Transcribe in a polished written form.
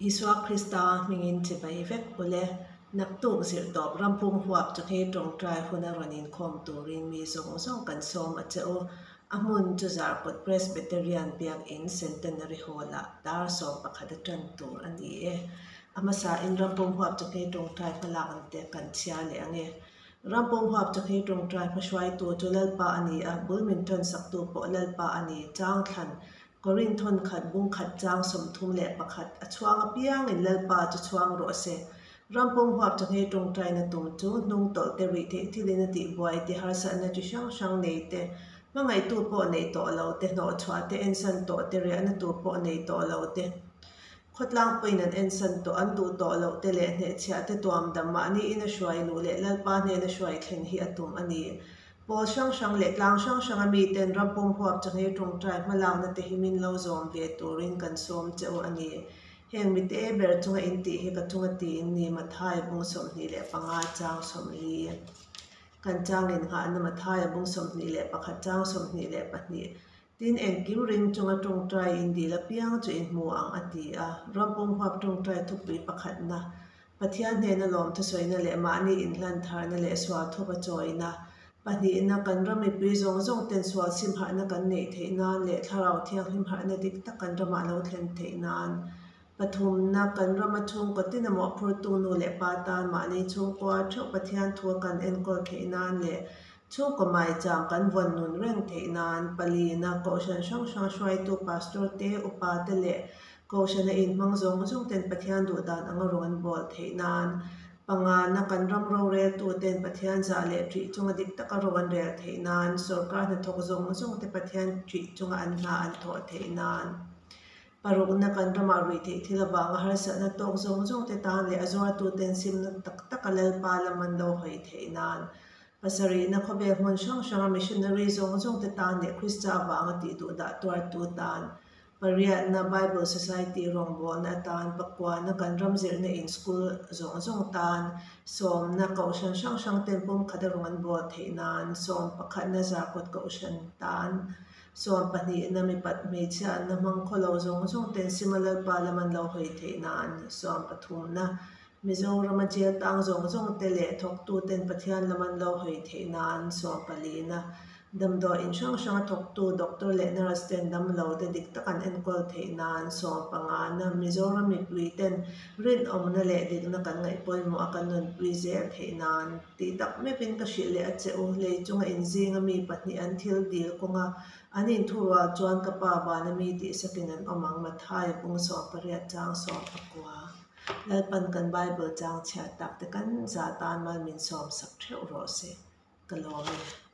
Isua Krista hmingin chibai vek ule. Naktuk zirtawp rampum huap chawhni tawngtai huna rawn inkhawm turin mi zawng zawng kan sawm a che u. A hmun chu Zarkawt Presbyterian Biakin Centenary Hall-ah dar 11 a tan tur a ni e. A hmasain rampum huap chawhni tawngtai hmalak ang te kan chhiar leh ang e. Rampum huap chawhni tawngtai hmahruaitu chu Lalpa a ni a, bul min tansaktu pawh Lalpa a ni, chang thlan Korin thawn khat bung khat chang 31 a chhuang apiangin Lalpa chu chhuang rawh se. Rampum huap chawhni tawngtaina tum chu hnung tawlh te rih theih thilin a tihbuai te harsatna chi hrang hrang nei te, hmangaihtu pawh nei tawh lo te, hnawhchhuah te, ensan tawh te, riahna tur pawh nei tawh lo te, khawtlang pawhin an ensan tawh, an duh tawh loh te leh hnehchhiah te tuam dam mahni ina hruai luh leh Lalpa hnena hruai thlen hi a tum a ni. Pawl hrang hrang leh tlang hrang hranga miten ram pum huap chawhni tawngtai hmalakna te hi min lo zawm ve turin kan sawm che u a ni. Heng mite ber chunga in tih hi ka chunga tiin ni Mathaia bung 25 chang 40. Kan chang innghahna Mathaia bung 21 chang 22. Tin, engkim ring chunga tawngtai in dil apiang chu in hmu ang a ti a. Ram pum huap tawngtai thupui pakhatna, Pathian hnena lawm thusawina leh mahni inhlan tharna leh sual thup a chawina. Pahnihna, kan ram mipui zawng zawng ten sual sim harhna kan neih theih nan leh thlarau thianghlim harhna dik tak kan ramah lo thlen theih nan. Pathumna, kan rama chhungkaw tin a mawhphurtu nu leh pa tan mahni chhungkua theuh Pathian thu a kan enkawl theih nan leh Chhungkaw maichang kan vawn nun reng theih nan palina Kohhran hrang hrang hruaitu Pastor te, Upa te leh Kohhrana inhmang zawng zawng ten Pathian duh dan anga rawn bawl theih nan pangana kan ram roreltu ten Pathian zah leh ṭih chunga dik taka rawn rel theih nan sorkar hnathawk zawng zawng te Pathian ṭih chunga an hna an thawh theih nan parukna kan ramah ruih theih thil avanga harsatna tawk zawng zawng te tan leh a zuartu ten simna tak taka Lalpa lam an lo hawi theih nan Pasarihna khawvel hmun hrang hranga missionary zawng zawng te tan leh Krista avanga tih duh dah tuartu tan, pariatna Bible Society rawngbawlna atan, pakuana kan ram zirna in school zawng zawng tan, sawmna kohhran hrang hrang ten pumkhata rawn an bawl theih nan, sawm pakhatna zarkawt kohhran tan, sawm pahnihna mipat hmeichhia anna hmang khawlo zawng zawng ten Sima Lalpa lam an lo hawi theih nan, sawm pathumna Mizorama jail tang zawng zawng te leh thawktu ten Pathian lam an lo hawi theih nan sawm palina damdawi in hrang hranga thawktu doctor leh nurse ten damlo te dik tak an enkawl theih nan sawm pangana Mizoram mipui ten rinawmna leh dikna kan ngaih pawimawh a kan nunpui zel theih nan tih tak meuhin ka hrilh leh a che u. Lei chunga inzinga mi pahnih an thil dil kawnga an inthurual chuan ka pa vana mi tihsakin an awm ang Mathaia bung 18 chang 19. Lalpan kan Bible chang chhiat tak te kan zah tan mal min sawm sak theuh rawh se. Ka lawm e.